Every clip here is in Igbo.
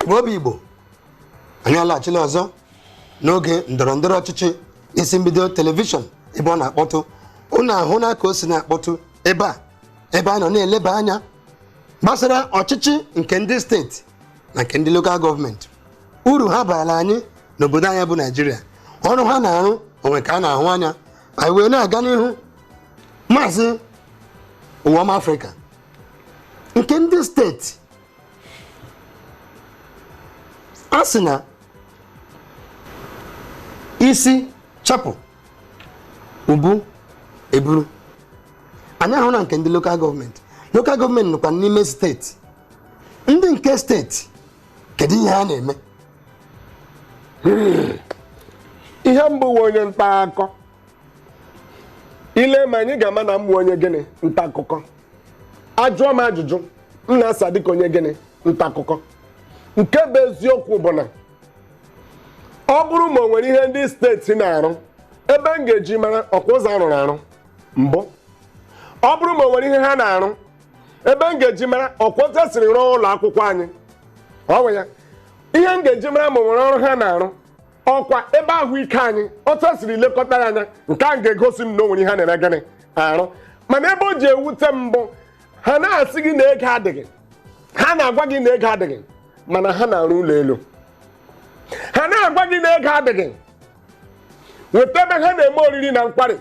Igbo bụ Igbo, anyị alaghachila ọzọ n'oge ndọrọ ndọrọ ọchịchị isi mbido telivishọn ebe ọ na-akpọtụ. Unu ahụ na ka o si na-akpọtụ ebe a, ebe a nọ na-eleba anya gbasara ọchịchị nke ndị steeti na nke ndị lokal gọọmenti, uru ha baara anyị n'obodo anyị bụ Naijiria, ọrụ ha na-arụ onwe ka a na-ahụ anya. Anyị wee na-aga n'ihu. Maazị Ụwọma Afrịka, nke ndị steeti a sị na isi chapụ ubu eburu. Anyị ahụ na nke ndị lokal gọọmenti, lokal gọọmenti nọkwa n'ime steeti. Ndị nke steeti, kedu ihe ha na-eme? Ihe mbụ wụ onye nta akụkọ. Ile ma anyị ga-ama na m bụ onye gịnị nta akụkọ. Ajụọ m ajụjụ, m na-asa dịka onye gịnị nta akụkọ. Nke bụ eziokwu bụ na ọ bụrụ ma o nwere ihe ndị steeti na-arụ, ebe m ga-eji mara ọkwa ụzọ arụrụ arụ mbụ. Ọ bụrụ ma o nwere ihe ha na-arụ, ebe m ga-eji mara ọkwa otu esiri rụọ ụlọ akwụkwọ anyị, ọ bụ ya ihe m ga-eji mara ma o nwere ọrụ ha na-arụ. Ọkwa ebe ahụike anyị, otu esiri lekọta ya anya, nke a ga-egosi m na o nwere ihe a na-eme gịnị arụ. Mana ebe o ji ewute m bụ ha na-asị gị na ego adịghị, ha na-agwa gị na ego adịghị, mana ha na-arụ ụlọ elu. Ha na-agwa gị na ego adịghị, nweta ebe ha na-eme oriri na nkwari.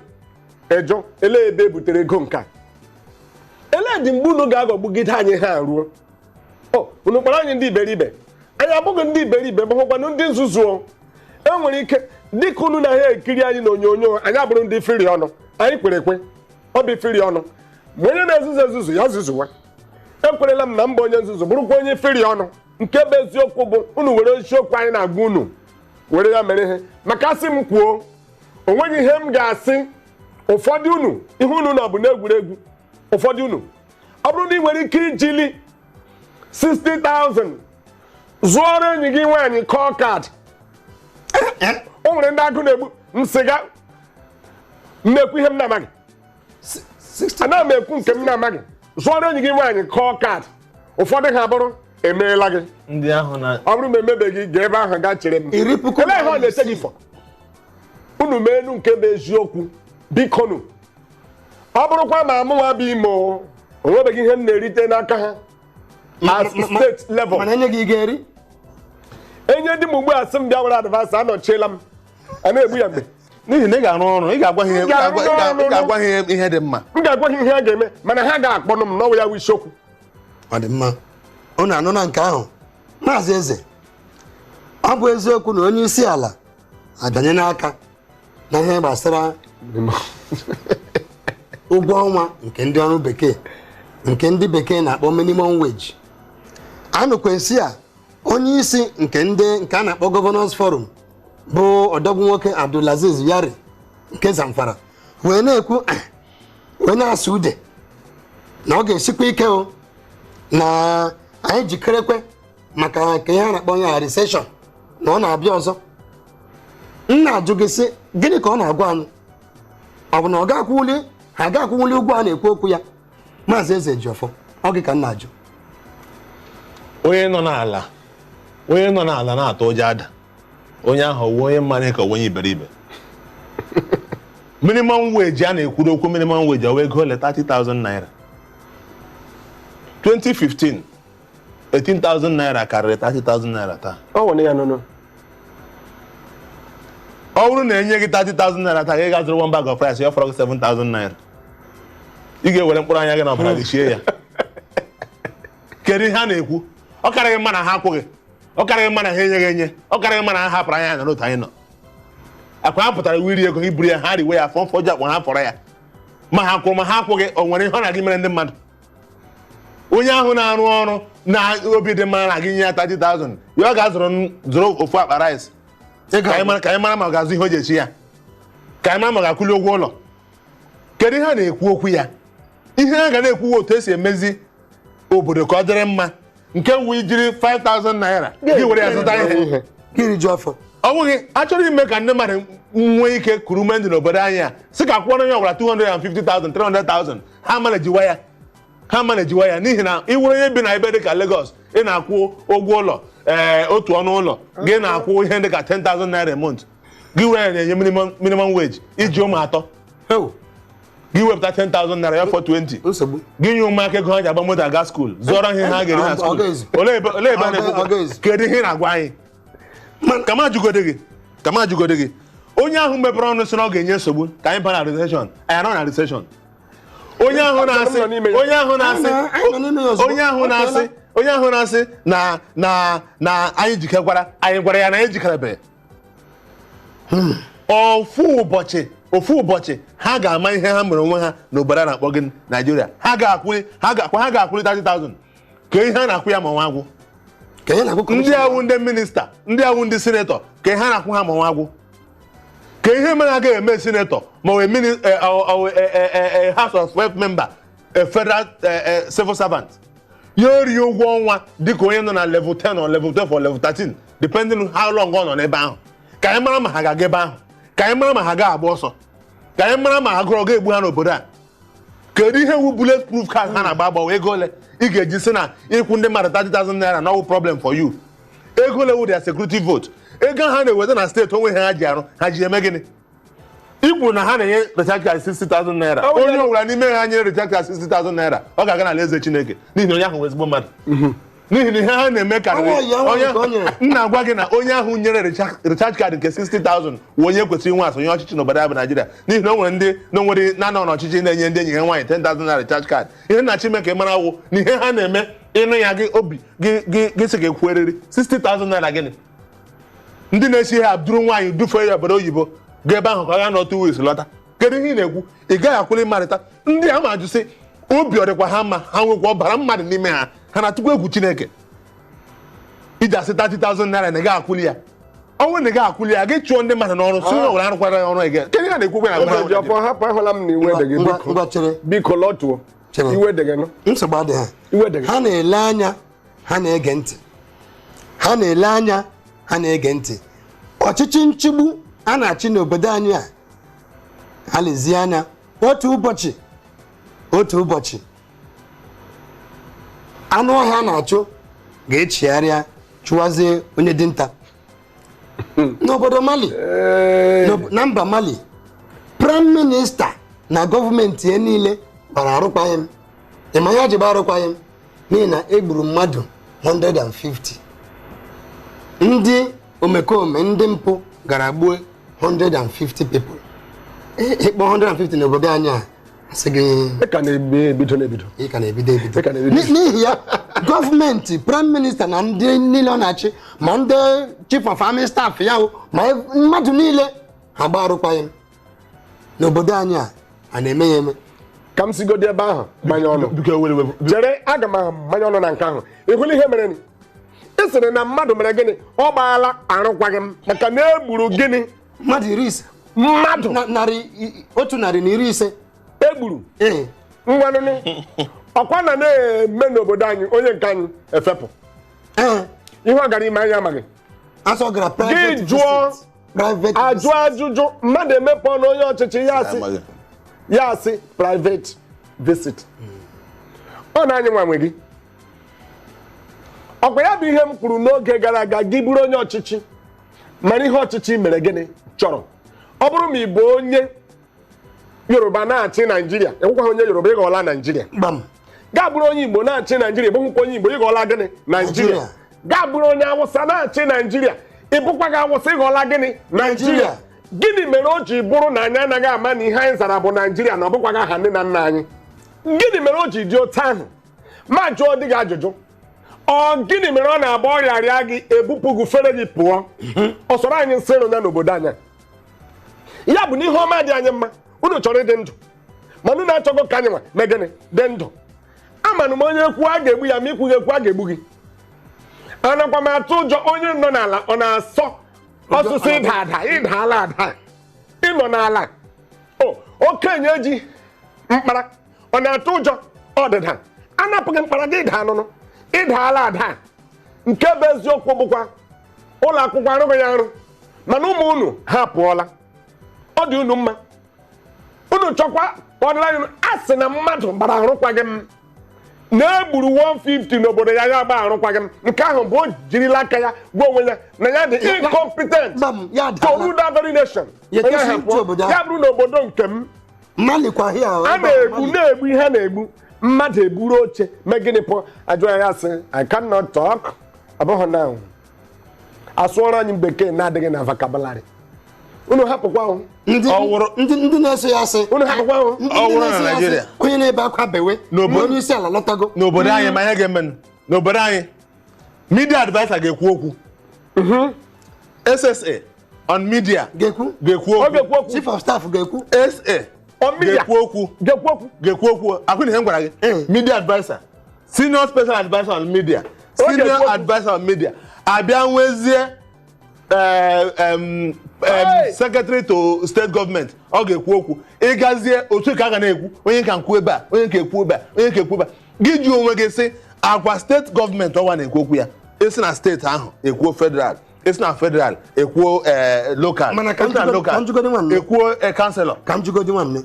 Ejụ elee ebe e butere ego nke a? Elee dị mgbe unu ga-aghọgbugide anyị ha ruo? O unu kpọrọ anyị ndị iberibe? Anyị abụghị ndị iberibe, ma hụkwanụ ndị nzuzu. O e nwere ike dịka unu na ha ekiri anyị n'onyonyo, anyị abụrụ ndị firi ọnụ. Anyị kwere ekwe, ọ bụ firi ọnụ, ma onye na-ezuzu ezuzu ya zuzuwa. Ekwerela m na mba onye nzuzu bụrụkwa onye firi ọnụ. Nke bụ eziokwu bụ unu were isiokwu anyị na-agwa unu were ya mere ihe. Maka asị m kwuo, o nweghị ihe m ga-asị ụfọdụ unu. Ihe unu nọ bụ n'egwuregwu. Ụfọdụ unu, ọ bụrụ na ị nwere ike ijili 60,000 zụọrọ enyi gị nwaanyị call card, o nwere ndị agụ na-egbu nsịga m na-ekwu ihe m na-amaghị. Ana m ekwu nke m na-amaghị. Zụọrọ enyi gị nwaanyị call card, ụfọdụ ha bụrụ emeela gị. Ndị ahụ na Ọ bụrụ ma emebeghị, gaa ebe ahụ gaa chere m. 10,000 Elee ihe ọ na-eche gị fọ? Unu mee elu nke bụ eziokwu, bikonu. Ọ bụrụkwa ma mụnwa bụ ime o onwebeghị ihe m na-erite n'aka ha as state level. Mana enye gị, ị ga-eri? Enye dị m ugbu a, sị m bịa were advice, anọchiela m a na-egbu ya mgbe. N'ihi na ị ga-arụ ọrụ, ị ga-agwa ha ihe. M ga-arụ ọrụ. Ị ga-agwa ha ihe dị mma. M ga-agwa ha ihe a ga-eme, mana ha ga-akpọnụ m n'ọnwa ya wụ isiokwu. Ọ dị mma, unu anụ na nke ahụ. Maazị Eze, ọ bụ eziokwu na onye isi ala abịanye n'aka na ihe gbasara ụgwọ ọnwa nke ndị ọrụ bekee, nke ndị bekee na-akpọ minimum wage? Anụkwesị a, onye isi nke ndị nke a na-akpọ Governors Forum bụ ọdọgwu nwoke Abdulaziz Yari nke Zamfara wee na-ekwu, wee na-asụ ude na ọ ga-esikwa ike o na anyị jikerekwe maka nke ihe a na-akpọ ya recession, na ọ na-abịa ọzọ. M na-ajụ gị sị, gịnị ka ọ na-agwa anyị? Ọ bụ na ọ ga-akwụwuli, ha ga-akwụwuli ụgwọ a na-ekwu okwu ya? Maazị Eze Jiọfọ, ọ gị ka m na-ajụ. Onye nọ n'ala, onye nọ n'ala na-atụ ụjọ ada, onye ahụ wụ onye mmadụ ka onye iberibe. Minimum wage a na-ekwuru okwu, minimum wage, ọ wee ego ole? 30,000 naira. 2015, 18,000 naira karịrị 30,000 naira taa. Ọ nwere ya nụnụ. Ọ bụrụ na enye gị 30,000 naira taa, ị ga-azụrụ one bag of rice, ya fọrọ gị 7,000 naira. Ị ga-ewere mkpụrụ anya gị na ọbara gị shie ya. Kedu ihe a na-ekwu? Ọ karịghị mma na ha akwụghị, ọ karịghị mma na ha enyeghị enye, ọ karịghị mma na ha hapụrụ anya n'otu anyị nọ. Akwa ha pụtara wiri ego iburu ya, ha riwe ya afọ mfọjụ akpa ha fọrọ ya. Ma ha kwụrụ ma ha akwụghị, o nwere ihe ọ na-agị mere ndị mmadụ? Onye ahụ na-arụ ọrụ na obi dị mma na gị nye ya 30,000 ya, ọ ga-azụrụ zụrụ ofu akpa rice. Ka anyị mara ma ọ ga-azụ ihe o ji echi ya, ka anyị mara ma ọ ga-akwụli ụgwọ ụlọ. Kedu ihe a na-ekwu okwu ya? Ihe a ga na-ekwu otu esi emezi obodo ka ọ dịrị mma. Nke wu ijiri 5,000 naira gị were ya zụta ihe gị rijuo afọ. Ọ bụghị achọrọ ime ka ndị mmadụ nwee ike kuru ume ndụ n'obodo anyị a, sị ka kwụọrọ onye ọbụla 250,000, 300,000, ha mana ejiwa ya, ha mana ejiwa ya. N'ihi na ị were onye bi na ebe dị ka Lagos, ị na-akwụ ụgwọ ụlọ. otu ọnụ ụlọ gị na-akwụ ihe dị ka 10,000 naira a month, gị were ya na-enye minimum wage iji ụmụ atọ, Ew, gị wepụta 10,000 naira ya for 20, nsogbu. Gị nye ụmụaka ego ha ji agba moto aga school, zụọrọ ihe ha ga-eri na Ọ school. ga-ezu. Olee ebe a Ọ na-ekwu? ga-ezu. Kedu ihe ị na-agwa anyị? Ka m ajụgode gị, ka m ajụgode gị, onye ahụ mepere ọnụ sị na ọ ga-enye nsogbu ka anyị baa na recession, anyị anọ na recession? Onye ahụ na-asị Nọ n'ime ya. Onye ahụ na-asị Anyị nọ n'ime ya ozugbo. Onye ahụ na-asị, onye ahụ na-asị na anyị jikekwara, anyị gwara ya na anyị jikerebe. Ofu ụbọchị, ofu ụbọchị, ha ga-ama ihe ha mere onwe ha n'obodo a na-akpọ gị Naijiria. Ha ga-akwụli, ha ga-akwụli 30,000 ka ihe a na-akwụ ya ma nwa agwụ. Ka ihe na-akwụ Ndị kọmishọna. awụ ndị minista, ndị awụ ndị senator, ka ihe a na-akwụ ha ma nwa agwụ. Ka ihe mere agaghị eme senator ma ọ wee House of Rep member, federal civil servant, ya orie ụgwọ ọnwa dịka onye nọ na level 10 or level 12 or level 13, depending on how long ọ nọ n'ebe ahụ. Ka anyị mara ma ha ga-aga ebe ahụ, ka anyị mara ma ha ga-agba ọsọ, ka anyị mara ma agụrụ ọ ga-egbu ha n'obodo a. Kedu ihe wu bullet proof card ha na-agba agbawa? Ego ole ị ga-eji sị na ịkwụ ndị mmadụ 30,000 naira na ọwụ problem for you? Ego ole wụ their security vote? Ego ha na-eweta na steeti onwe ha ji arụ, ha ji eme gịnị? Ikwu na ha na-enye recharge card 60,000 naira. Ọ bụ Onye ọbụla n'ime ha nyere recharge card 60,000 naira, ọ ga-aga n'ala eze Chineke, n'ihi na onye ahụ bụ ezigbo mmadụ, n'ihi na ihe ha na-eme karịrị. Ọnwa ya, ọnwa Onye nke o nyere. m na-agwa gị na onye ahụ nyere recharge card nke 60,000 wụ onye kwesịrị inwe asonye ọchịchị n'obodo ya bụ Naijiria, n'ihi na o nwere ndị na onwere na-anọ n'ọchịchị na-enye ndị enyi ha nwaanyị 10,000 naira recharge card. Ihe nna Chime ka ị mara wụ na ihe ha na-eme, ịnụ ya gị obi gị gị gị sị ka ekwueriri 60,000 naira gịnị? Ndị na-esi ha duru nwaanyị dufee ya obodo oyibo, gaa ebe ahụ ka ọ ga nọ 2 weeks lọta. Kedu ihe ị na-ekwu? Ị gaghị akwụli mmarịta ndị a ma ajụ sị obi ọ dịkwa ha mma? Ha nwekwa ọbara mmadụ n'ime ha? Ha na-atụkwa egwu Chineke iji asị 30,000 naira na ị gaghị akwụli ya? Ọnwụ na ị gaghị akwụli ya, gị chụọ ndị mmadụ n'ọrụ, si ụlọ were arụkwara ya ọrụ ege. Kedu ihe a na-ekwukwe na Eze ji ọfọ, hapụ, ahụla m na iwe dị gị. Ngwa, Biko. ngwa, chere. Biko lọtuo. Chere. Iwe dị gị nụ. Nsogbu adịghị. Iwe dị gị. Ha na-ele anya, ha na-ege ntị, ha na-ele anya, ha na-ege ntị. Ọchịchị nchigbu a na-achị n'obodo anyị a, ha lezie anya, otu ụbọchị, otu ụbọchị, anụ ọhịa a na-achụ ga-echigharịa chụwazie onye dinta. N'obodo Mali, na mba Mali, prime minister na gọọmenti ya niile gbara arụkwaghịm. Ịma ya ji gba arụkwaghịm? N'ihi na egburu mmadụ 150. Ndị omekome, ndị mpụ gara gbuo 150 people. Ịkpọ 150 n'obodo anyị a, asị gị Ị ka na-ebido na-ebido. Ị ka na-ebido ebido. Ị ka na-ebido. N'ihi ya, gọọmenti, prime minister na ndị niile ọ na-achị, ma ndị chief of army staff ya o, ma mmadụ niile, ha gba arụkwaghịm. N'obodo anyị a, a na-eme ya eme. Ka m sigodi ebe ahụ manye ọnụ. Biko, were were. Chere, aga m amanye ọnụ na nke ahụ. Ị hụla ihe mere ni? Ị sịrị na mmadụ mere gịnị? Ọ gbaala arụkwaghị m maka na e gburu gịnị? Mmadụ 50. Mmadụ 150. E gburu. Ee. Ngwanụnụ, ọkwa na na-eme n'obodo anyị, onye nke anyị efepụ. Ee. Ihe ọ gara ime anyị amaghị. Asọ gara private Gị jụọ visit. Private ajụ visit. Ajụjụ mmadụ emepe ọnụ onye ọchịchị ya asị, ya asị private visit. Ọ na anyị nwa nwe gị. Ọkwa ya bụ ihe m kwuru n'oge gara aga. Gị bụrụ onye ọchịchị, mara ihe ọchịchị mere gịnị chọrọ. Ọ bụrụ ma ị bụ onye Yoruba na-achị Naijiria, ịkwụkwa onye Yoruba, ịghọọla Naijiria. Gbam. Gaa bụrụ onye Igbo na-achị Naijiria, ịbụkwakwa onye Igbo, ịghọọla gịnị? Naijiria. Naijiria. Gaa bụrụ onye Awụsa na-achị Naijiria, ịbụkwa gị Awụsa, ịghọọla gịnị? Naijiria. Naijiria. Gịnị mere o ji bụrụ na anyị anaghị ama na ihe anyị zara bụ Naijiria, na ọ bụkwaghị aha nne na nna anyị? Gịnị mere o ji dị otu ahụ? Ma jụọ dị gị ajụjụ, ọ gịnị mere ọ na-agba ọrịa rịa gị, ebupụ gị, fere gị pụọ? Ọ sọrọ anyị nsị ịrụ ya n'obodo anyị a. Ya bụ na ihe ọma dị anyị mma, unu chọrọ ịdị ndụ, mana unu achọghị ka anyị nwa mee gịnị? Dị ndụ. Amanụ m onye ekwu a ga-egbu ya, ma ikwughị ekwu, a ga-egbu gị. Anakwa m atụ ụjọ onye nọ n'ala, ọ na-asọ ọsụsọ ịda ada, ịdaala ada, ịnọ n'ala. O okenye ji mkpara, ọ na-atụ ụjọ ọdịda. Anapụghị mkpara gị, ịda anụnụ, ịdaala ada. Nke bụ eziokwu bụkwa ụlọ akwụkwọ arụghị ya arụ, mana ụmụ unu ha pụọla. Ọ dị unu mma, unu chọkwa ka ọ dịla anyị. A sị na mmadụ gbara arụkwaghị m. Na-egburu 150 n'obodo ya, ya gba arụkwaghị m. Nke ahụ bụ o jirila aka ya gwa onwe ya na ya dị incompetent Gbam, ya to adaala. rule that very nation. Ya Onye kwesịrị ahụ ịtụ obodo ahụ. Ya bụrụ n'obodo nke m, Mali kwa hia. A na-egbu, na-egbu ihe, na-egbu mmadụ, eburu oche mee gịnị pụọ? Ajụọ ya, ya sị, "I cannot talk." Ọ bụghị now asụọrọ anyị bekee na-adịghị na vocabulary. Unu hapụkwa ahụ. Ndị Ọ wụrụ- ndị na-eso ya asị. Unu hapụkwa ahụ. Ndị Ọ wụrụ na na-eso ya asị, Naịjirịa. onye na-ebe akwa bewe. N'obodo- Onye isi ala lọtago. N'obodo anyị, ma ihe ga-eme n'obodo anyị, media adviser ga-ekwu okwu, SSA on media ga-ekwu. Ga-ekwu Ọ okwu. ga-ekwu okwu. Chief of staff ga-ekwu. SA On media. ga-ekwu okwu. Ga-ekwu okwu. Ga-ekwu okwu. Akwụ na ihe m gwara gị. Media adviser, senior special adviser on media, Ọ senior ga-ekwu okwu. adviser on media, abịa nwezie Hey! secretary to state government, ọ ga-ekwu okwu. Ịgazie otu ka a ga na-ekwu, onye ka nkwu ebe a, onye ka ekwu ebe a, onye ka ekwu ebe a. Gị ji onwe gị sị agwa steeti gọọmenti ọwa na-ekwu okwu ya, esi na steeti ahụ ekwuo federal, esi na federal ekwuo local, Mana ka esi na m ka m jụgodi nwanne. ekwuo councillor. Ka m jụgodi nwanne,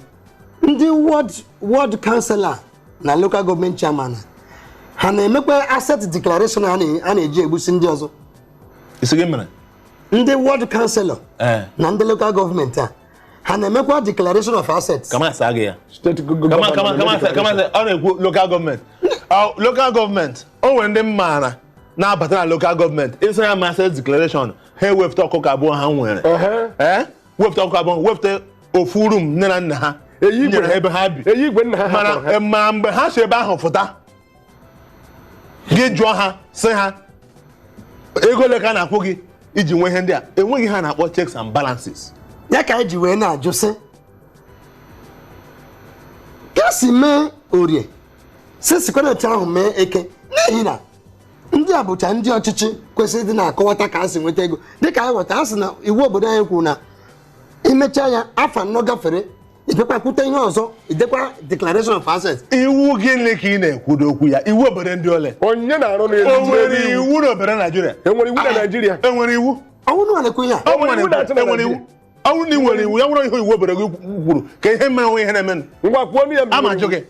ndị ward councillor na local government chairman, ha na-emekwa asset declaration a na-eji egbusi ndị ọzọ? Isi gị mere? Ndị ward councillor na ndị local government a, ha na-emekwa declaration of assets? Kama asa gị ya. Steeti kama kama kama kama ọ na-ekwu local gọọmenti. Ọ, local gọọmenti, o nwere ndị m maara na-abata na local gọọmenti ịsị ya ma asset declaration, ha ewepụta ọkụkọ abụọ ha nwere. Ee, wepụta ọkụkọ abụọ, wepụta ofu room nne na nna ha Eyi igwe. nyere ha ebe ha bi. Eyi igwe nna ha hapụrụ Mana ha. ma mgbe ha si ebe ahụ fụta, gị jụọ ha, sị ha ego ole ka a na-akwụ gị iji nwee ihe ndị a? Enweghị ha na-akpọ checks and balances. Ya ka anyị ji wee na-ajụ sị, ka si mee orie si sikwa otu ahụ mee eke, n'ihi na ndị a bụcha ndị ọchịchị kwesịrị ịdị na-akọwata ka a si nweta ego. Dịka anyị ghọta, a sị na iwu obodo anyị kwuru na imechaa ya, afọ 4 gafere, idekwa kwute ihe ọzọ, idekwa declaration of assets. Iwu gịnị ka ị na-ekwudo okwu ya? Iwu obodo ndị ole? Onyinye na-arụ n'elu. O nwere iwu n'obodo Naijiria? Enwere iwu na Naịjirịa? Enwere iwu? Ọnwụ na na-ekwu ihe a. O nwere iwu na-achị na enwere iwu? Naịjirịa. Ọnwụ na ị nwere iwu ya nwere ihe iwu obodo gị kwuru ka ihe mere onwe ihe na-emenụ. Ngwa, kwuo ya. Ama ajụ gị,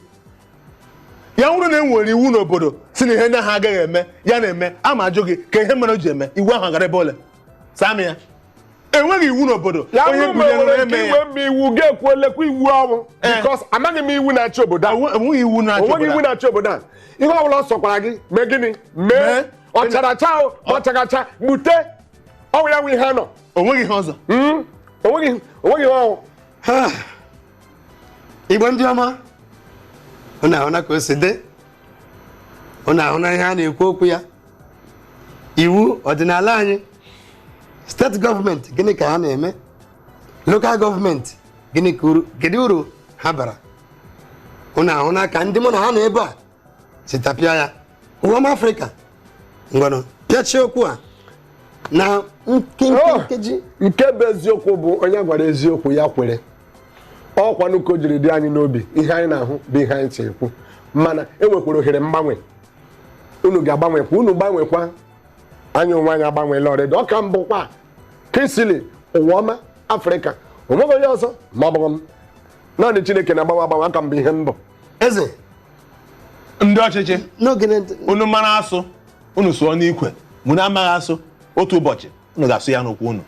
ya nwụrụ na e nwere iwu n'obodo si na ihe ndị ahụ agaghị eme ya na-eme, ama ajụ gị ka ihe mere o ji eme. Iwu ahụ gara ebe ole? Saa m ya. Enweghị iwu n'obodo. Ya onye bụrụ ma bunyere enwere onye nke mee iwe ya. mma iwu ga-ekwu, lekwa iwu ọnwụ, because amaghị m iwu na-achị obodo a. Enweghị iwu na-achị Onweghị iwu obodo a. na-achị obodo a. Ihe ọbụla ọ sọkwara gị mee, gịnị mee? Mee. Ọcharacha o, ọcharacha gbute ọnwụ ya nwe ihe a nọ. Onweghị ihe ọzọ. Onweghị, onweghị ihe ọnwụ. Ha. Igbo ndị ọma, unu ahụna ka o si dị, unu ahụna ihe a na-ekwu okwu ya. Iwu ọdịnala anyị, steeti gọọmenti, gịnị ka ha na-eme? Local gọọmenti, gịnị ka uru, kedu uru ha bara? Unu ahụna ka ndị mụ na ha nọ ebe a si tapịa ya. Ụwa m Afrịka, ngwanụ, pịachie okwu a na nkenke Oh. nkeji. Nke bụ eziokwu bụ, onye gwara eziokwu ya kwere. Ọkwanụ ka o jiri dị anyị n'obi. Ihe anyị na-ahụ bụ ihe anyị si ekwu, mana e nwekwara ohere mgbanwe. Unu ga-agbanwekwa, unu gbanwekwa. Anyị onwe anyị agbanweela ọrịdị. Ọ ka mbụkwa Kingsley Ụwa Ọma Afrịka. Onweghị onye ọzọ ma ọ bụghị m. Naanị Chineke na-agbanwe agbanwe. Aka m bụ ihe mbụ. Eze. Ndị ọchịchị, n'oge unu mara asụ, unu sụọ n'ikwe. Unu amaghị asụ, otu ụbọchị unu ga-asụ ya n'ụkwụ unu.